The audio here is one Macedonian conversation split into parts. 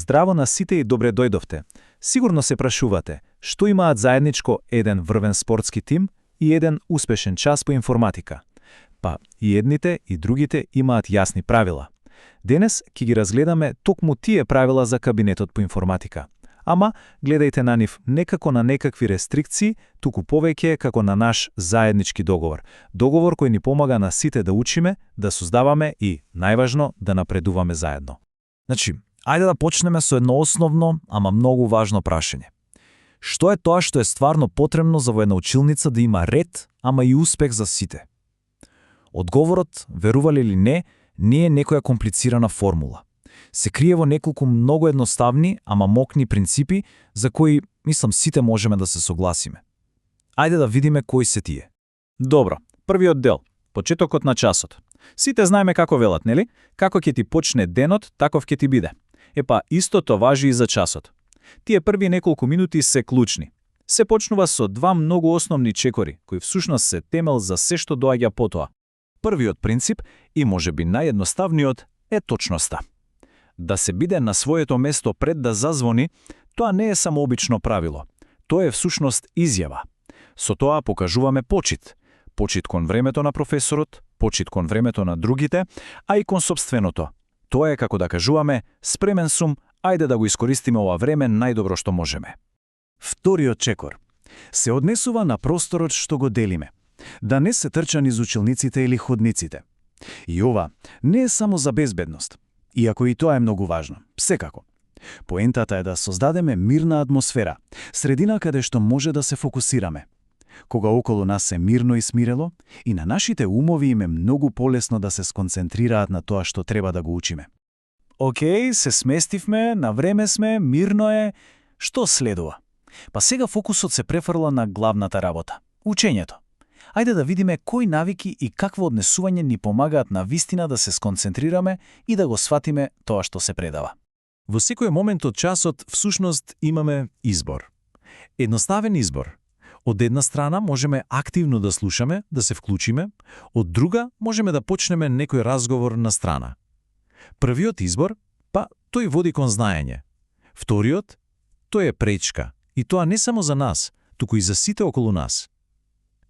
Здраво на сите и добре дојдовте. Сигурно се прашувате, што имаат заедничко еден врвен спортски тим и еден успешен час по информатика? Па, и едните и другите имаат јасни правила. Денес ќе ги разгледаме токму тие правила за кабинетот по информатика. Ама, гледајте на нив не како на некакви рестрикции, туку повеќе како на наш заеднички договор. Договор кој ни помага на сите да учиме, да создаваме и, најважно, да напредуваме заедно. Значи, ајде да почнеме со едно основно, ама многу важно прашање. Што е тоа што е стварно потребно за во една училница да има ред, ама и успех за сите? Одговорот, верували или не е некоја комплицирана формула. Се крие во неколку многу едноставни, ама мокни принципи за кои, мислам, сите можеме да се согласиме. Ајде да видиме кои се тие. Добро, првиот дел, почетокот на часот. Сите знаеме како велат, нели? Како ќе ти почне денот, таков ќе ти биде. Епа, истото важи и за часот. Тие први неколку минути се клучни. Се почнува со два многу основни чекори, кои всушност се темел за се што доаѓа потоа. Првиот принцип, и можеби наједноставниот, е точноста. Да се биде на своето место пред да зазвони, тоа не е само обично правило. Тоа е всушност изјава. Со тоа покажуваме почит. Почит кон времето на професорот, почит кон времето на другите, а и кон сопственото. Тоа е како да кажуваме, спремен сум, ајде да го искористиме ова време најдобро што можеме. Вториот чекор се однесува на просторот што го делиме. Да не се трча низ училниците или ходниците. И ова не е само за безбедност, иако и тоа е многу важно, секако. Поентата е да создадеме мирна атмосфера, средина каде што може да се фокусираме. Кога околу нас е мирно и смирело, и на нашите умови им е многу полесно да се сконцентрираат на тоа што треба да го учиме. Океј, се сместивме, на време сме, мирно е. Што следува? Па сега фокусот се префрла на главната работа – учењето. Ајде да видиме кои навики и какво однесување ни помагаат на вистина да се сконцентрираме и да го сватиме тоа што се предава. Во секој момент од часот, всушност, имаме избор. Едноставен избор. Од една страна можеме активно да слушаме, да се вклучиме, од друга можеме да почнеме некој разговор на страна. Првиот избор, па, тој води кон знаење. Вториот, тој е пречка, и тоа не само за нас, туку и за сите околу нас.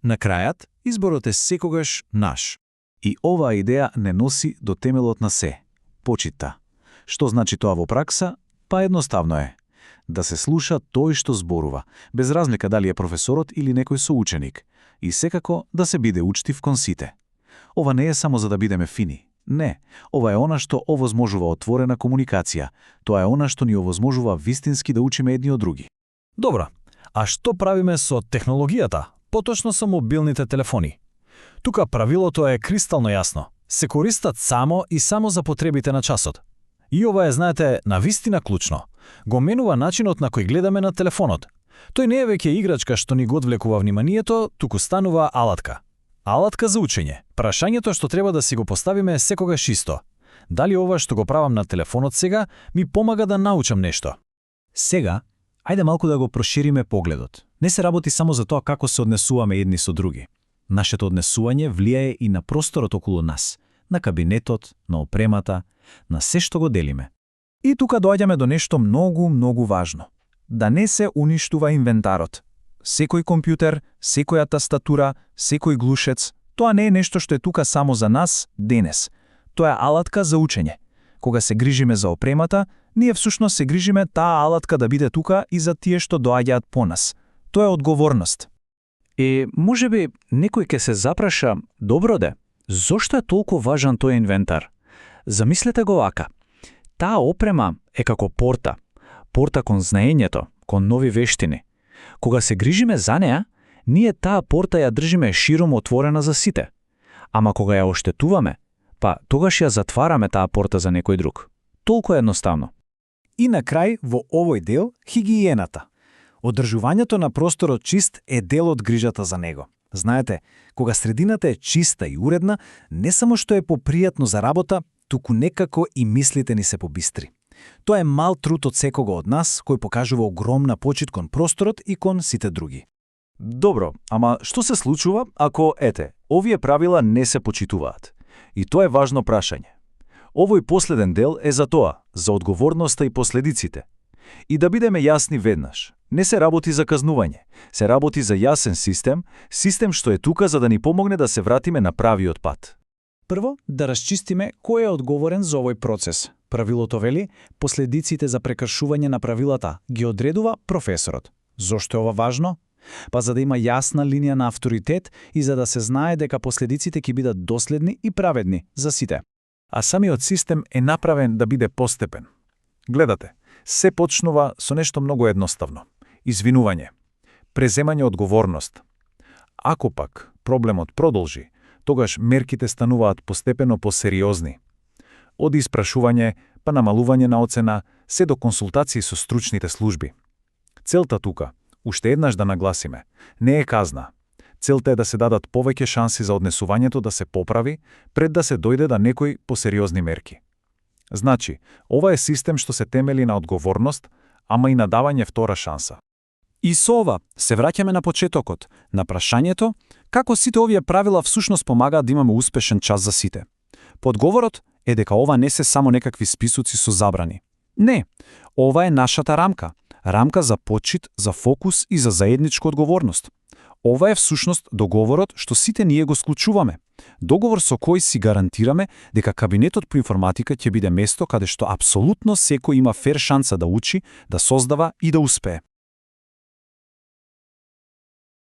На крајот, изборот е секогаш наш. И оваа идеја не носи до темелот на се – почитта. Што значи тоа во пракса? Па едноставно е. Да се слуша тој што зборува, без разлика дали е професорот или некој соученик, и секако да се биде учтив кон сите. Ова не е само за да бидеме фини. Не, ова е она што овозможува отворена комуникација. Тоа е она што ни овозможува вистински да учиме едни од други. Добро, а што правиме со технологијата? Поточно со мобилните телефони. Тука правилото е кристално јасно. Се користат само и само за потребите на часот. И ова е, знаете, навистина клучно. Го менува начинот на кој гледаме на телефонот. Тој не е веќе играчка што ни го одвлекува вниманието, туку станува алатка. Алатка за учење. Прашањето што треба да си го поставиме е секогаш исто. Дали ова што го правам на телефонот сега ми помага да научам нешто? Сега, ајде малку да го прошириме погледот. Не се работи само за тоа како се однесуваме едни со други. Нашето однесување влијае и на просторот околу нас, на кабинетот, на опремата, на се што го делиме. И тука доаѓаме до нешто многу важно. Да не се уништува инвентарот. Секој компјутер, секоја тастатура, секој глушец, тоа не е нешто што е тука само за нас денес. Тоа е алатка за учење. Кога се грижиме за опремата, ние всушност се грижиме таа алатка да биде тука и за тие што доаѓаат по нас. Тоа е одговорност. Можеби некој ќе се запраша, добро де, зошто е толку важен тој инвентар? Замислете го вака. Таа опрема е како порта кон знаењето, кон нови вештини. Кога се грижиме за неа, ние таа порта ја држиме широм отворена за сите. Ама кога ја оштетуваме, па тогаш ја затвараме таа порта за некој друг. Толку едноставно. И на крај, во овој дел, хигиената. Одржувањето на просторот чист е дел од грижата за него. Знаете, кога средината е чиста и уредна, не само што е попријатно за работа, туку некако и мислите ни се побистри. Тоа е мал труд од секого од нас, кој покажува огромна почит кон просторот и кон сите други. Добро, ама што се случува ако, овие правила не се почитуваат? И тоа е важно прашање. Овој последен дел е за тоа, за одговорноста и последиците. И да бидеме јасни веднаш, не се работи за казнување, се работи за јасен систем што е тука за да ни помогне да се вратиме на правиот пат. Прво, да расчистиме кој е одговорен за овој процес. Правилото вели, последиците за прекршување на правилата ги одредува професорот. Зошто е ова важно? Па за да има јасна линија на авторитет и за да се знае дека последиците ќе бидат доследни и праведни за сите. А самиот систем е направен да биде постепен. Гледате, се почнува со нешто многу едноставно. Извинување, преземање одговорност. Ако пак проблемот продолжи, тогаш мерките стануваат постепено посериозни. Од испрашување, па намалување на оцена, се до консултации со стручните служби. Целта тука, уште еднаш да нагласиме, не е казна. Целта е да се дадат повеќе шанси за однесувањето да се поправи, пред да се дојде до некои посериозни мерки. Значи, ова е систем што се темели на одговорност, ама и на давање втора шанса. И со ова се враќаме на почетокот, на прашањето како сите овие правила всушност помагаат да имаме успешен час за сите. Подговорот е дека ова не се само некакви списоци со забрани. Не, ова е нашата рамка. Рамка за почит, за фокус и за заедничка одговорност. Ова е всушност договорот што сите ние го склучуваме. Договор со кој си гарантираме дека кабинетот по информатика ќе биде место каде што апсолутно секој има фер шанса да учи, да создава и да успее.